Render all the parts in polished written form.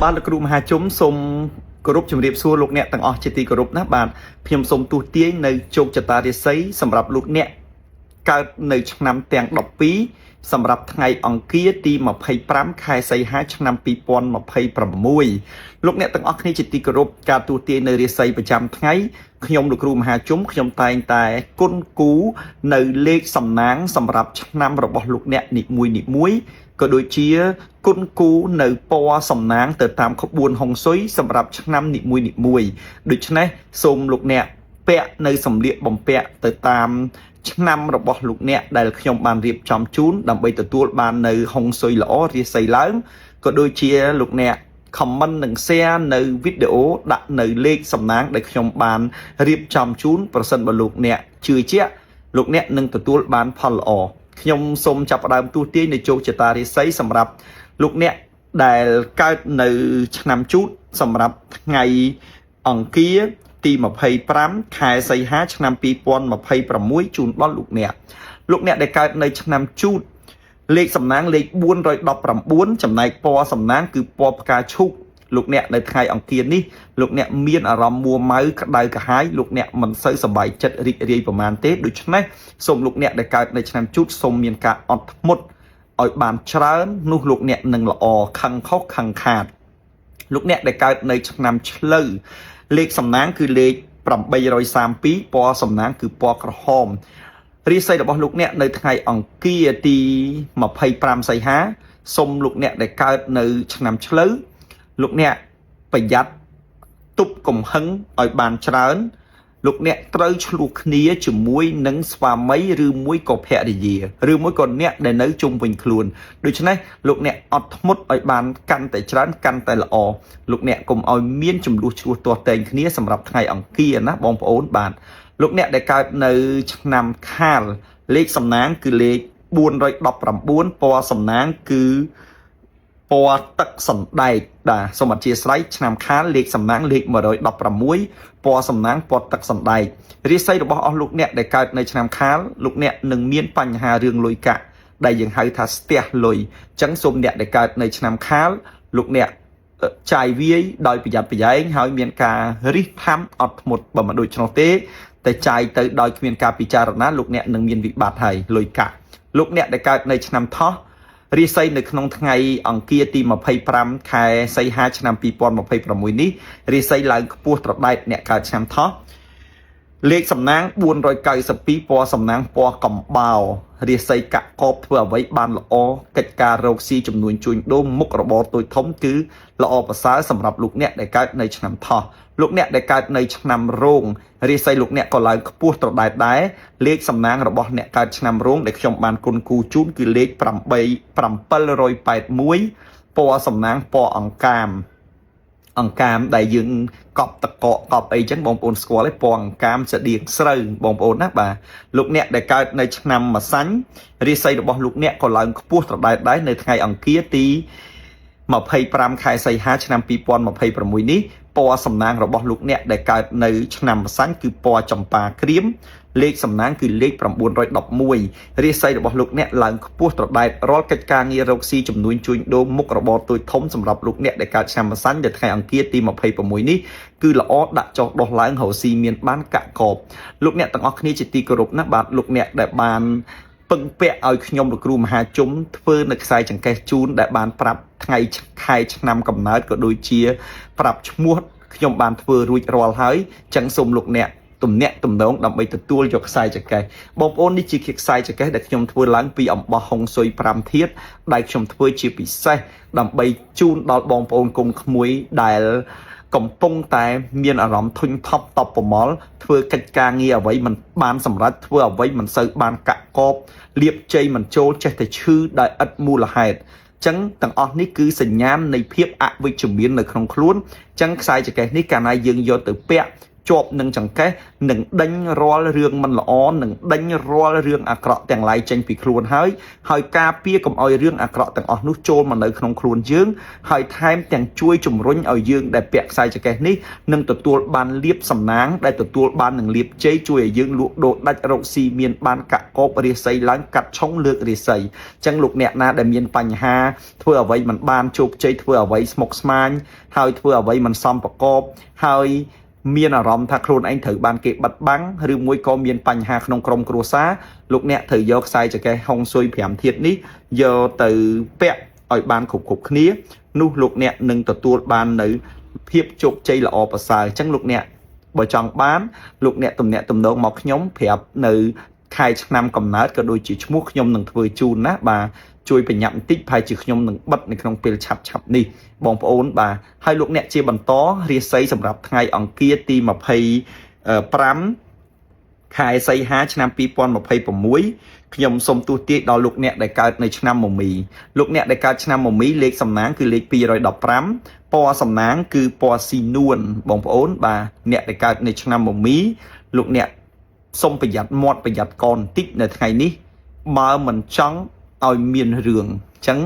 បាទលោកគ្រូមហាជុំសូមគោរពជំរាបសួរលោកអ្នកទាំងអស់ជាទីគោរពណាបាទខ្ញុំសូមទស្សទាយនៅជោគជតារាសីសម្រាប់លោកអ្នកកើតនៅឆ្នាំទាំង12សម្រាប់ថ្ងៃអង្គារទី25ខែសីហាឆ្នាំ2026លោកអ្នកទាំងអស់គ្នាជាទីគោរពការទស្សទាយនៅរាសីប្រចាំថ្ងៃខ្ញុំលោកគ្រូមហាជុំខ្ញុំតែងតែគុណគូនៅលេខសំណាងសម្រាប់ឆ្នាំរបស់លោកអ្នកនីមួយនីមួយក៏ដូចជាគុណគូនៅពណ៌សំណាងទៅតាមក្បួនហុងស៊ុយសម្រាប់ឆ្នាំនីមួយនីមួយដូច្នេះសូមលោកអ្នកពាក់នៅសម្លៀកបំពាក់ទៅតាមឆ្នាំរបស់លោកអ្នកដែលខ្ញុំបានរៀបចំជូនដើម្បីទទួលបាននៅហុងស៊ុយល្អរាសីឡើងក៏ដូចជាលោកអ្នក comment និង share នៅវីដេអូដាក់នៅលេខសំណាងដែលខ្ញុំបានរៀបចំជូនប្រសិនបើលោកអ្នកជឿជាក់លោកអ្នកនឹងទទួលបានផលល្អខ្ញុំសូមចាប់ផ្ដើមទស្សទាយនៅជោគជតារាសីសម្រាប់លោកអ្នកដែលកើតនៅឆ្នាំជូតសម្រាប់ថ្ងៃអង្គារទី25ខែសីហាឆ្នាំ2026ជូនដល់លោកអ្នកលោកអ្នកដែលកើតនៅឆ្នាំជូតលេខសំណាងលេខ419ចំណែកពណ៌សំណាងគឺពណ៌ផ្កាឈូកលោកអ្នកនៅថ្ងៃអង្គារនេះលោកអ្នកមានអារម្មណ៍មួម៉ៅក្តៅក្រហាយលោកអ្នកមិនសូវសប្បាយចិត្តរីករាយប្រមាណទេដូច្នេះសូមលោកអ្នកដែលកើតនៅឆ្នាំជូតសូមមានការអត់ធ្មត់ឲ្យបានច្រើននោះលោកអ្នកនឹងល្អខឹងខុសខឹងខាតលោកអ្នកដែលកើតនៅឆ្នាំឆ្លូវលេខសំណាងគឺលេខ832ពណ៌សំណាងគឺពណ៌ក្រហមរាសីរបស់លោកអ្នកនៅថ្ងៃអង្គារទី25សីហាសូមលោកអ្នកដែលកើតនៅឆ្នាំឆ្លូវលោកអ្នកប្រយ័ត្នទប់កំហឹងឲ្យបានច្រើនលោកអ្នកត្រូវឆ្លោះគ្នាជាមួយនឹងស្វាមីឬមួយក៏ភរិយាឬមួយក៏អ្នកដែលនៅជុំវិញខ្លួនដូច្នេះលោកអ្នកអត់ធ្មត់ឲ្យបានកាន់តែច្រើនកាន់តែល្អលោកអ្នកកុំឲ្យមានចំនួនឆ្លោះទាស់ទែងគ្នាសម្រាប់ថ្ងៃអង្គារណាបងប្អូនបាទលោកអ្នកដែលកើតនៅឆ្នាំខាលលេខសំណាងគឺលេខ419ពណ៌សំណាងគឺពណ៌ទឹកសណ្ដែកបាទសូមអធិស្ឋានឆ្នាំខាលលេខសំណាងលេខ116ពណ៌សំណាងពណ៌ទឹកសណ្ដែករាសីរបស់អស់លោកអ្នកដែលកើតនៅឆ្នាំខាលលោកអ្នកនឹងមានបញ្ហារឿងលុយកាក់ដែលយើងហៅថាស្ទះលុយអញ្ចឹងសូមអ្នកដែលកើតនៅឆ្នាំខាលលោកអ្នកចាយវាយដោយប្រយ័ត្នប្រយែងហើយមានការរិះថាំអត់ធ្មត់បើមិនដូច្នោះទេតែចាយទៅដោយគ្មានការពិចារណាលោកអ្នកនឹងមានវិបត្តិហើយលុយកាក់លោកអ្នកដែលកើតនៅឆ្នាំថោះរាសីនៅក្នុងថ្ងៃអង្គារទី25ខែសីហាឆ្នាំ2026នេះរាសីឡើងខ្ពស់ត្រដែតអ្នកកើតឆ្នាំថោះលេខសំណាង492ពណ៌សំណាងពណ៌កំបោររាសីកាក់កបធ្វើអ្វីបានល្អកិច្ចការរកស៊ីចំនួនជួញដូរមុខរបរតូចធំគឺល្អប្រសើរសម្រាប់លោកអ្នកដែលកើតនៅឆ្នាំថោះលោកអ្នកដែលកើតនៅឆ្នាំរោងរាសីលោកអ្នកក៏ឡើងខ្ពស់ត្រដែតដែរលេខសំណាងរបស់អ្នកកើតឆ្នាំរោងដែលខ្ញុំបានគុណគូជូនគឺលេខ8781ពណ៌សំណាងពណ៌អង្កាមអង្កាមដែលយើងកប់តកកកប់អីចឹងបងប្អូនស្គាល់ទេពណ៌អង្កាមស្តៀងស្រូវបងប្អូនណាបាទលោកអ្នកដែលកើតនៅឆ្នាំម្សាញ់រាសីរបស់លោកអ្នកក៏ឡើងខ្ពស់ត្រដែតដែរនៅថ្ងៃអង្គារទី25ខែសីហាឆ្នាំ2026នេះពណ៌សំណាងរបស់លោកអ្នកដែលកើតនៅឆ្នាំម្សាញ់គឺពណ៌ចម្ប៉ាក្រៀមលេខសំណាងគឺលេខ911រាសីរបស់លោកអ្នកឡើងខ្ពស់ត្រដែតរាល់កិច្ចការងាររកស៊ីចំនួនជួញដូរមុខរបរតូចធំសម្រាប់លោកអ្នកដែលកើតឆ្នាំម្សាញ់នៅថ្ងៃអង្គារទី26នេះគឺល្អដាក់ចុះដោះឡើងរកស៊ីមានបានកាក់កបលោកអ្នកទាំងអស់គ្នាជាទីគោរពណាស់បាទលោកអ្នកដែលបានពឹងពាក់ឲ្យខ្ញុំលោកគ្រូមហាជុំធ្វើនៅខ្សែចង្កេះជូនដែលបានប្រាប់ថ្ងៃខែឆ្នាំកំណើតក៏ដូចជាប្រាប់ឈ្មោះខ្ញុំបានធ្វើរួចរាល់ហើយចឹងសូមលោកអ្នកទំនាក់ទំនងដើម្បីទទួលយកខ្សែចង្កេះបងប្អូននេះជាខ្សែចង្កេះដែលខ្ញុំធ្វើឡើងពីអំបោះហុងស៊ុយ5ធាតុដែលខ្ញុំធ្វើជាពិសេសដើម្បីជូនដល់បងប្អូនកូនក្មួយដែលកំពុងតែមានអារម្មណ៍ធុញថប់តបប្រមល់ធ្វើកិច្ចការងារអ្វីមិនបានសម្រេចធ្វើអ្វីមិនសូវបានកាក់កបលៀបជ័យមិនចូលចេះតែឈឺដោយឥតមូលហេតុចឹងទាំងអស់នេះគឺសញ្ញាណនៃភាពអវិជ្ជមាននៅក្នុងខ្លួនចឹងខ្សែចង្កេះនេះកាលណាយើងយកទៅពាក់ ជាប់នឹងចង្កេះនឹងដេញរាល់រឿងមិនល្អនឹងដេញរាល់រឿងអាក្រក់ទាំងឡាយចេញពីខ្លួនហើយហើយការពារកុំឲ្យរឿងអាក្រក់ទាំងអស់នោះចូលមកនៅក្នុងខ្លួនយើងហើយថែមទាំងជួយជំរុញឲ្យយើងដែលពាក់ខ្សែចង្កេះនេះនឹងទទួលបានលៀបសំណាងដែលទទួលបាននឹងលៀបជ័យជួយឲ្យយើងលក់ដូរដាច់រកស៊ីមានបានកាក់កបរាសីឡើងកាត់ឆុងលើករាសីអញ្ចឹងលោកអ្នកណាដែលមានបញ្ហាធ្វើអ្វីមិនបានជោគជ័យធ្វើអ្វីស្មុគស្មាញហើយធ្វើអ្វីមិនសមប្រកបហើយមានអារម្មណ៍ថាខ្លួនឯងត្រូវបានគេបិទបាំងឬមួយក៏មានបញ្ហាក្នុងក្រុមគ្រួសារលោកអ្នកត្រូវយកខ្សែចង្កេះហុងស៊ុយ5ធាតុនេះយកទៅពាក់ឲ្យបានគ្រប់គ្រប់គ្នានោះលោកអ្នកនឹងទទួលបាននៅភាពជោគជ័យល្អប្រសើរអញ្ចឹងលោកអ្នកបើចង់បានលោកអ្នកទំនាក់ទំនងមកខ្ញុំប្រាប់នៅខែឆ្នាំកំណើតក៏ដូចជាឈ្មោះខ្ញុំនឹងធ្វើជូនណាបាទជួយប្រញាប់បន្តិចប្រហែលជាខ្ញុំនឹងបិទនៅក្នុងពេលឆាប់ឆាប់នេះបងប្អូនបាទហើយលោកអ្នកជាបន្តរាសីសម្រាប់ថ្ងៃអង្គារទី25ខែសីហាឆ្នាំ2026ខ្ញុំសូមទស្សទាយដល់លោកអ្នកដែលកើតនៅឆ្នាំមមីលោកអ្នកដែលកើតឆ្នាំមមីលេខសំណាងគឺលេខ215ពណ៌សំណាងគឺពណ៌ស៊ីនួនបងប្អូនបាទអ្នកដែលកើតនៅឆ្នាំមមីលោកអ្នកសូមប្រយ័ត្នមាត់ប្រយ័ត្នកបន្តិចនៅថ្ងៃនេះបើមិនចង់ឲ្យមានរឿងអញ្ចឹង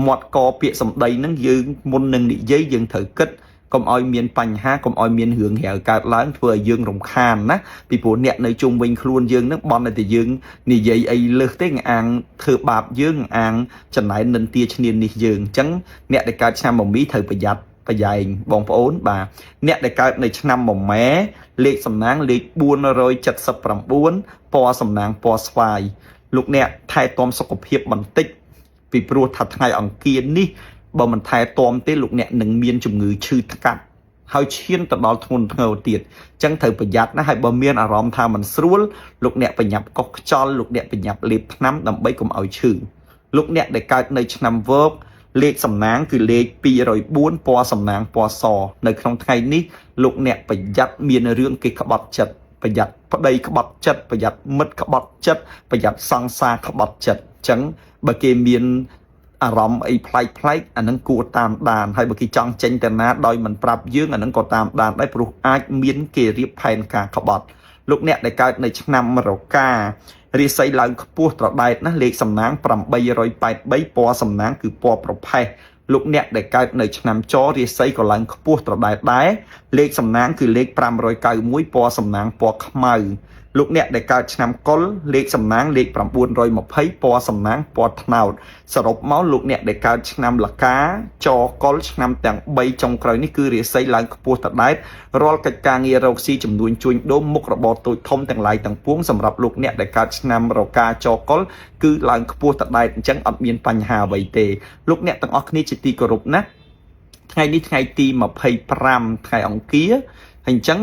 មាត់កពាក្យសម្ដីហ្នឹងយើងមុននឹងនិយាយយើងត្រូវគិតកុំឲ្យមានបញ្ហាកុំឲ្យមានរឿងរ៉ាវកើតឡើងធ្វើឲ្យយើងរំខានណាពីព្រោះអ្នកនៅជុំវិញខ្លួនយើងហ្នឹងបន់តែយើងនិយាយអីលើសទេអាងធ្វើបាបយើងអាងចំណែននិន្ទាឈ្នាននេះយើងអញ្ចឹងអ្នកដែលកើតឆ្នាំមមីត្រូវប្រយ័ត្នប្រយែងបងប្អូនបាទអ្នកដែលកើតនៅឆ្នាំមម៉ែលេខសំណាងលេខ479ពណ៌សំណាងពណ៌ស្វាយលោកអ្នកថែទាំសុខភាពបន្តិចពីព្រោះថាថ្ងៃអង្គារនេះបើមិនថែទាំទេលោកអ្នកនឹងមានជំងឺឈឺថ្កាត់ហើយឈានទៅដល់ធ្ងន់ធ្ងរទៀតអញ្ចឹងត្រូវប្រយ័ត្នណាហើយបើមានអារម្មណ៍ថាមិនស្រួលលោកអ្នកប្រញាប់កុសខ្យល់លោកអ្នកប្រញាប់លេបថ្នាំដើម្បីកុំឲ្យឈឺលោកអ្នកដែលកើតនៅឆ្នាំវកលេខសំណាងគឺលេខ204ពណ៌សំណាងពណ៌សនៅក្នុងថ្ងៃនេះលោកអ្នកប្រយ័ត្នមានរឿងគេក្បត់ចិត្តប្រយ័ត្នប្តីក្បត់ចិត្តប្រយ័ត្នមិត្តក្បត់ចិត្តប្រយ័ត្នសង្សារក្បត់ចិត្តអញ្ចឹងបើគេមានអារម្មណ៍អីប្លែកប្លែកអានឹងគួរតាមដានហើយបើគេចង់ចេញទៅណាដោយមិនប្រាប់យើងអានឹងក៏តាមដានដែរព្រោះអាចមានគេរៀបផែនការក្បត់លោកអ្នកដែលកើតនៅឆ្នាំរការាសីឡើងខ្ពស់ត្រដែតណាលេខសំណាង883ពណ៌សំណាងគឺពណ៌ប្រផេះលោកអ្នកដែលកើតនៅឆ្នាំចរាសីក៏ឡើងខ្ពស់ត្រដែតដែរលេខសំណាងគឺលេខ591ពណ៌សំណាងពណ៌ខ្មៅលោកអ្នកដែលកើតឆ្នាំកុលលេខសំណាងលេខ920ពណ៌សំណាងពណ៌ត្នោតសរុបមកលោកអ្នកដែលកើតឆ្នាំលកាចកុលឆ្នាំទាំង3ចុងក្រោយនេះគឺរាសីឡើងខ្ពស់ត្រដែតរាល់កិច្ចការងាររកស៊ីចំនួនជួញដូរមុខរបរតូចធំទាំងឡាយទាំងពួងសម្រាប់លោកអ្នកដែលកើតឆ្នាំរកាចកុលគឺឡើងខ្ពស់ត្រដែតអញ្ចឹងអត់មានបញ្ហាអ្វីទេលោកអ្នកទាំងអស់គ្នាជាទីគោរពណាស់ថ្ងៃនេះថ្ងៃទី25ថ្ងៃអង្គារហើយអញ្ចឹង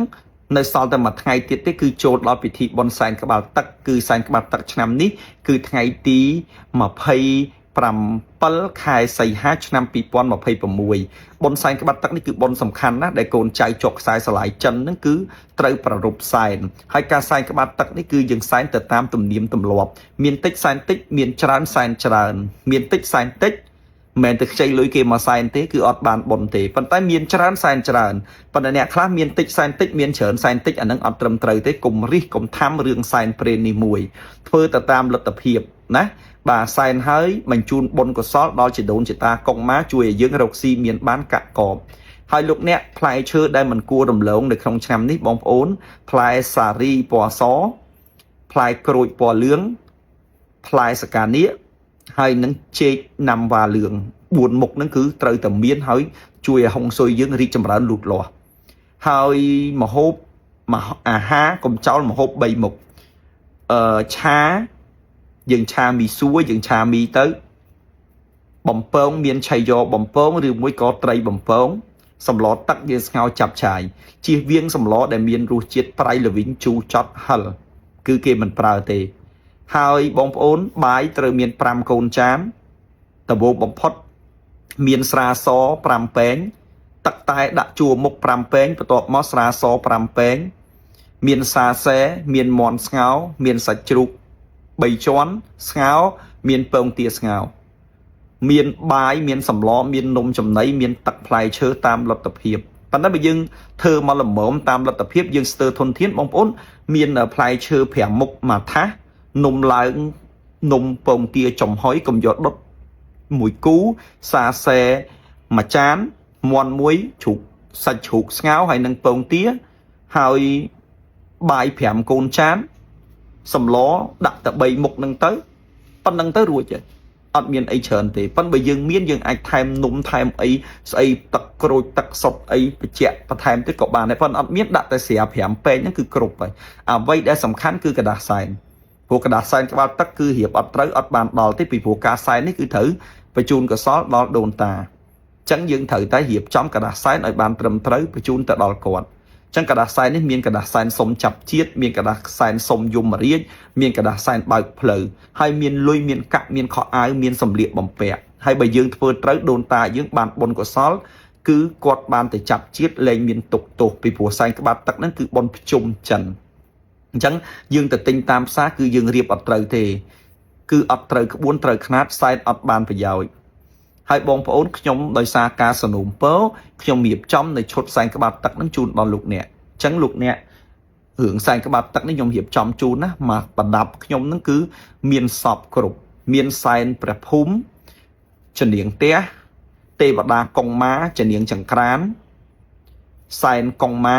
នៅសល់តែមួយថ្ងៃទៀតទេគឺចូលដល់ពិធីបុណ្យសែនក្បាលទឹកគឺសែនក្បាលទឹកឆ្នាំនេះគឺថ្ងៃទី27ខែសីហាឆ្នាំ2026បុណ្យសែនក្បាត់ទឹកនេះគឺបុណ្យសំខាន់ណាស់ដែលកូនចៅជាប់ខ្សែស្រឡាយចិនហ្នឹងគឺត្រូវប្រារព្ធសែនហើយការសែនក្បាត់ទឹកនេះគឺយើងសែនទៅតាមទំនៀមទម្លាប់មានតិចសែនតិចមានច្រើនសែនច្រើនមានតិចសែនតិចមិនទៅខ្ចីលុយគេមកសែនទេគឺអត់បានបុណ្យទេប៉ុន្តែមានច្រើនសែនច្រើនប៉ុន្តែអ្នកខ្លះមានតិចសែនតិចមានច្រើនសែនតិចអានឹងអត់ត្រឹមត្រូវទេកុំរិះកុំថាំរឿងសែនព្រេននេះមួយធ្វើទៅតាមលទ្ធភាពណាបាទសែនហើយបញ្ជូនបុណ្យកុសលដល់ជីដូនជីតាកុងម៉ាជួយឲ្យយើងរកស៊ីមានបានកាក់កបហើយលោកអ្នកផ្លែឈើដែលមិនគួររំលងនៅក្នុងឆ្នាំនេះបងប្អូនផ្លែសារីពណ៌សផ្លែក្រូចពណ៌លឿងផ្លែសកានៀកហើយនឹងចេកណាំវ៉ាលឿង4មុខហ្នឹងគឺត្រូវតែមានហើយជួយឲ្យហុងស៊ុយយើងរីកចម្រើនលូតលាស់ហើយមហូបអាហារកុំចោលមហូប3មុខឆាយើងឆាមីសួរយើងឆាមីទៅបំពងមានឆៃយ៉បំពងឬមួយក៏ត្រីបំពងសម្លទឹកយើងស្ងោរចាប់ឆាយជៀសវាងសម្លដែលមានរសជាតិប្រៃល្វីងជូរចត់ហឹលគឺគេមិនប្រើទេហើយបងប្អូនបាយត្រូវមាន5កូនចានដំបូងបំផុតមានស្រាស5ពែងទឹកតែដាក់ជួរមុខ5ពែងបន្ទាប់មកស្រាស5ពែងមានសាសែមានមាន់ស្ងោរមានសាច់ជ្រូក3ជាន់ស្ងោរមានពងទាស្ងោរមានបាយមានសម្លមាននំចំណីមានទឹកផ្លែឈើតាមលទ្ធភាព ប៉ុន្តែបើយើងធ្វើមកល្មមតាមលទ្ធភាពយើងស្ទើរធនធានបងប្អូនមានផ្លែឈើ5មុខមួយថាសនំឡើងនំពងទាចំហុយកុំយកដុតមួយគូសាសេមួយចានមាន់មួយជ្រូកសាច់ជ្រូកស្ងោរហើយនឹងពងទាហើយបាយ5កូនចានសម្លដាក់តែ3មុខហ្នឹងទៅប៉ុណ្្នឹងទៅរួចហើយអត់មានអីច្រើនទេប៉ុន្តែបើយើងមានយើងអាចថែមនំថែមអីស្អីទឹកក្រូចទឹកសុទ្ធអីបច្ចៈបន្ថែមទៀតក៏បានដែរប៉ុន្តែអត់មានដាក់តែស្រា5ពែងហ្នឹងគឺគ្រប់ហើយអ្វីដែលសំខាន់គឺក្រដាសសែនព្រោះក្រដាសសែនក្បាលទឹកគឺរៀបអត់ត្រូវអត់បានដល់ទេពីព្រោះការសែននេះគឺត្រូវបញ្ជូនកសលដល់ដូនតាចឹងយើងត្រូវតែរៀបចំក្រដាសសែនឲ្យបានត្រឹមត្រូវបញ្ជូនទៅដល់គាត់ចឹងក្រដាសសែននេះមានក្រដាសសែនសុំចាប់ជាតិមានក្រដាសសែនសុំយមរាជមានក្រដាសសែនបើកផ្លូវហើយមានលុយមានកាក់មានខោអាវមានសម្លៀកបំពាក់ហើយបើយើងធ្វើត្រូវដូនតាយើងបានបុណ្យកុសលគឺគាត់បានទៅចាប់ជាតិលែងមានទុកទោសពីព្រោះសែនក្បាលទឹកហ្នឹងគឺបុណ្យភ្ជុំចិនអញ្ចឹងយើងទៅទិញតាមផ្សារគឺយើងរៀបអត់ត្រូវទេគឺអត់ត្រូវក្បួនត្រូវខ្នាតសែនអត់បានប្រយោជន៍ហើយបងប្អូនខ្ញុំដោយសារការសនំពរខ្ញុំរៀបចំនៅឈុតសែនក្បាលទឹកហ្នឹងជូនដល់លោកអ្នកអញ្ចឹងលោកអ្នករឿងសែនក្បាលទឹកនេះខ្ញុំរៀបចំជូនណាមកប្រដាប់ខ្ញុំហ្នឹងគឺមានសពគ្រប់មានសែនព្រះភូមិជំនាងផ្ទះទេវតាកុងម៉ាជំនាងចង្ក្រានសែនកុងម៉ា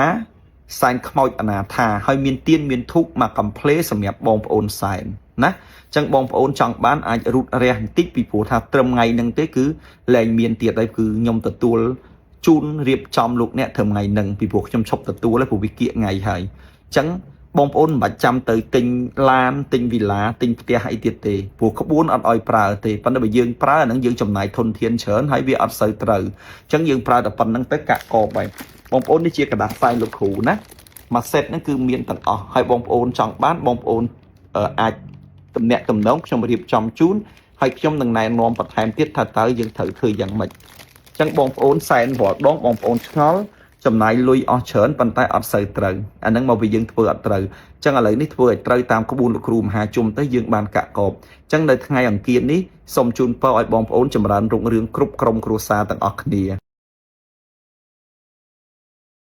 សែនខ្មោចអនាថាហើយមានទៀនមានធូបមកកំភ្លេសម្រាប់បងប្អូនសែនណាចឹងបងប្អូនចង់បានអាចរូតរះបន្តិចពីព្រោះថាត្រឹមថ្ងៃហ្នឹងទេគឺលែងមានទៀតហើយគឺខ្ញុំទទួលជូនរៀបចំលោកអ្នកត្រឹមថ្ងៃហ្នឹងពីព្រោះខ្ញុំឈប់ទទួលហើយព្រោះវាគៀកថ្ងៃហើយចឹងបងប្អូនមិនបាច់ចាំទៅទិញឡានទិញវីឡាទិញផ្ទះអីទៀតទេព្រោះក្បួនអត់ឲ្យប្រើទេប៉ុន្តែបើយើងប្រើអាហ្នឹងយើងចំណាយធនធានច្រើនហើយវាអត់សូវត្រូវអញ្ចឹងយើងប្រើតែប៉ុណ្្នឹងទៅកាក់កបហើយបងប្អូននេះជាក្រដាសផ្សាយលោកគ្រូណាមួយសេតហ្នឹងគឺមានទាំងអស់ហើយបងប្អូនចង់បានបងប្អូនអាចទំនាក់ទំនងខ្ញុំរៀបចំជូនហើយខ្ញុំនឹងណែនាំបន្ថែមទៀតថាតើយើងត្រូវធ្វើយ៉ាងម៉េចអញ្ចឹងបងប្អូនសែនរាល់ដងបងប្អូនឆ្ងល់ចំណាយលុយអស់ច្រើនប៉ុន្តែអត់សូវត្រូវអាហ្នឹងមកពីយើងធ្វើអត់ត្រូវអញ្ចឹងឥឡូវនេះធ្វើឲ្យត្រូវតាមក្បួនលោកគ្រូមហាជុំទៅយើងបានកាក់កបអញ្ចឹងនៅថ្ងៃអង្គារនេះសូមជូនពរឲ្យបងប្អូនចម្រើនរុងរឿងគ្រប់ក្រុមគ្រួសារទាំងអស់គ្នា។